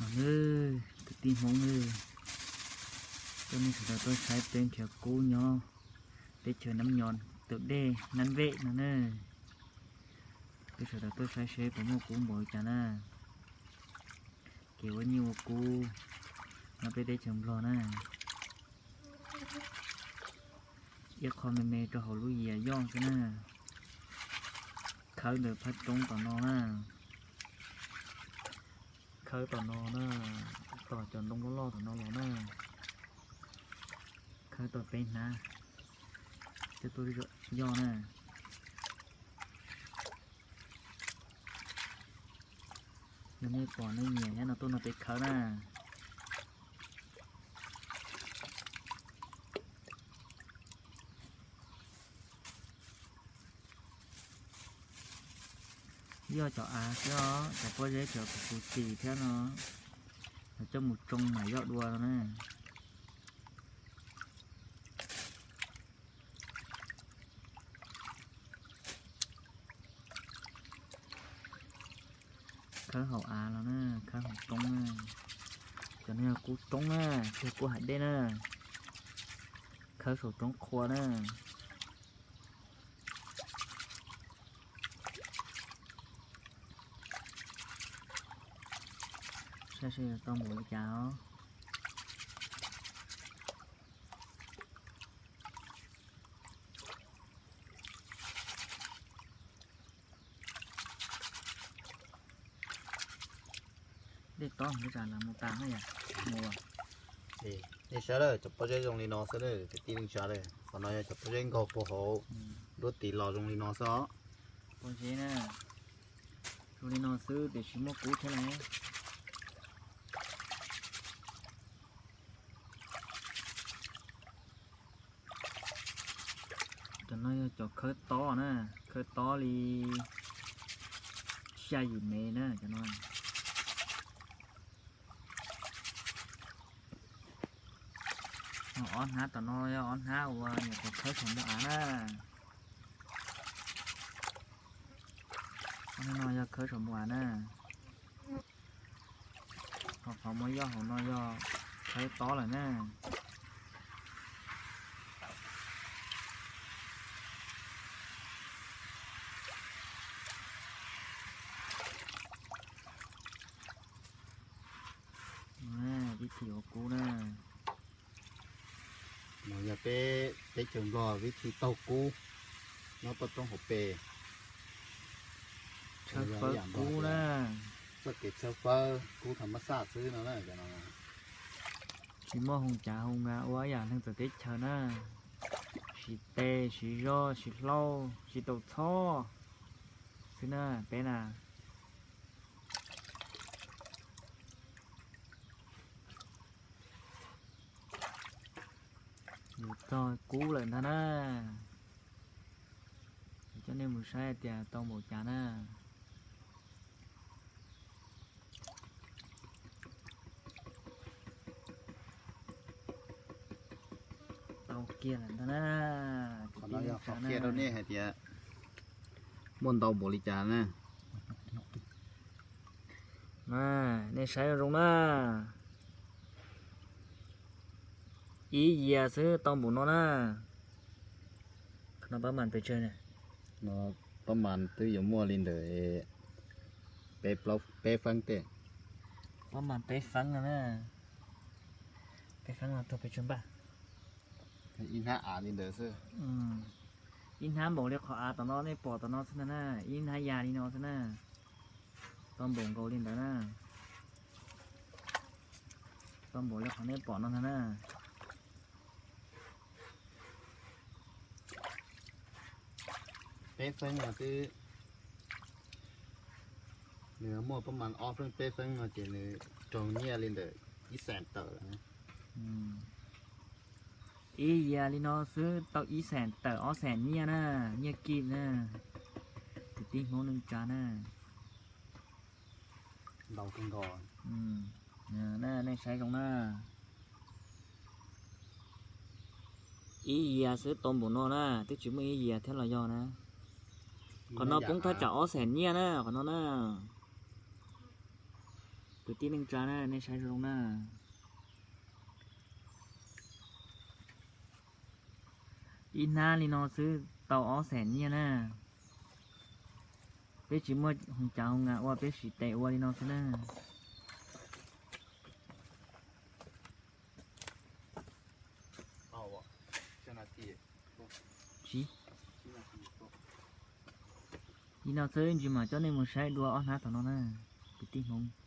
Nws, tus tij Hmoob nws, coj nej sawv daws tuaj saib peb nrhiav kub nyob teb chaws Nab Nyos tus dej Nab Vej no na. Peb sawv daws tuaj saib seb puas muaj kub npaum li cas na. Kev ua nyiaj ua kub nyob peb teb chaws Nplog na. Ib qho me me rau hauv lub yias yoj xwb na. Khawb ntawm phab roob tom no na. Khawb tom no na, tom cov ntoo loj loj tom no los na. Khawb tau peb hnab, coj tuaj yoj na. Yog nej pom nej nyiam thiab no tuaj nrog peb khawb na. Yoj cov av xwb os, cov pob zeb cov kuv kuv xim thiab no, coj mus tsoo mam yoj dua no na. Khawb hauv av los na, khawb hauv roob na. Cov no yog kub roob na, tsis yog kub hav dej na. Khawb saum roob qhua na. Saib seb tau npaum li cas os. Dej tob mus tas na yom, mus. Nej saib lawm, cov pob zeb zoo li no xwb na, kwv tij neej tsa lawm. Qhov no yog cov pob zeb nkaug puag hauv nruab tiv los zoo li no xwb os. Pob zeb na, zoo li no xwb tiam sis muaj kub thiab na. Cov no yog cov khawb tob na, khawb tob li xya yim mev na cov no. Ob hnab tom no yog ob hnab uas nyuam qhuav khawb saum npoo av na. Ob hnab no yog khawb saum npoo av na. Ho qhov muab yoj hauv no yog khawb tob lawm na. Vib thim ua kub na. No yog peb teb chaws Nplog vib thim taug kub nyob toj roob hauv pes. Tshawb fawb kub na. Txoj kev tshawb fawb kub tham mab xaj xwb no na. Tsis muaj hoo cav hoo ua yam neeg txawv teb chaws na. Siv tes, siv zog, siv hlau, siv taus txhob xwb na peb na. Yuav txog kub lawm ntag na. Coj nej mus saib tias tau npaum cas na. Tau kiag lawm ntag na. Qhov no yog qhov qhia rau nej hais tias muaj ntau npaum li cas na. Nej saib zoo zoo na. Ib yias xwb tau npaum no na. Qhov no pab mas pes tsawg na? No pab mas twb yuav muaj li ntawm peb feeb tej. Pab mas peb feeb no na. Peb feeb no tuag pes tsawg npaj? Ib hnab av li ntawd xwb. Ib hnab npaum li qhov av tom no nej pom tom no xwb ntag na, ib hnab ya li no xwb na. Tau npaum nkaus li ntawd na. Tau npaum li qhov nej pom no ntag na. Peb feeb no twb, nws muaj pab mas ob feeb peb feeb no ces nws raug nyiaj li ntawm ib xees tawm. Ib yias li no xwb tau ib xees tawm ob xees nyiaj na, nyiaj kib na. Kwv tij Hmoob neej tsa na. Ntau kawg nkaus. Nej saib zoo na. Ib yias xwb tau npaum no na, twb tsis muaj ib yias thiab los yog na. Qhov no poob thaj tsam ob xees nyiaj na, qhov no na. Kwv tij neej tsa na, nej saib zoo na. Ib hnab li no xwb tau ob xees nyiaj na. Peb tsis muaj hoos cas hoos nas ua, peb siv tes ua li no xwb na. Li no xwb, ntsis mam coj nej mus saib dua ob hnab tom no na, kwv tij Hmoob.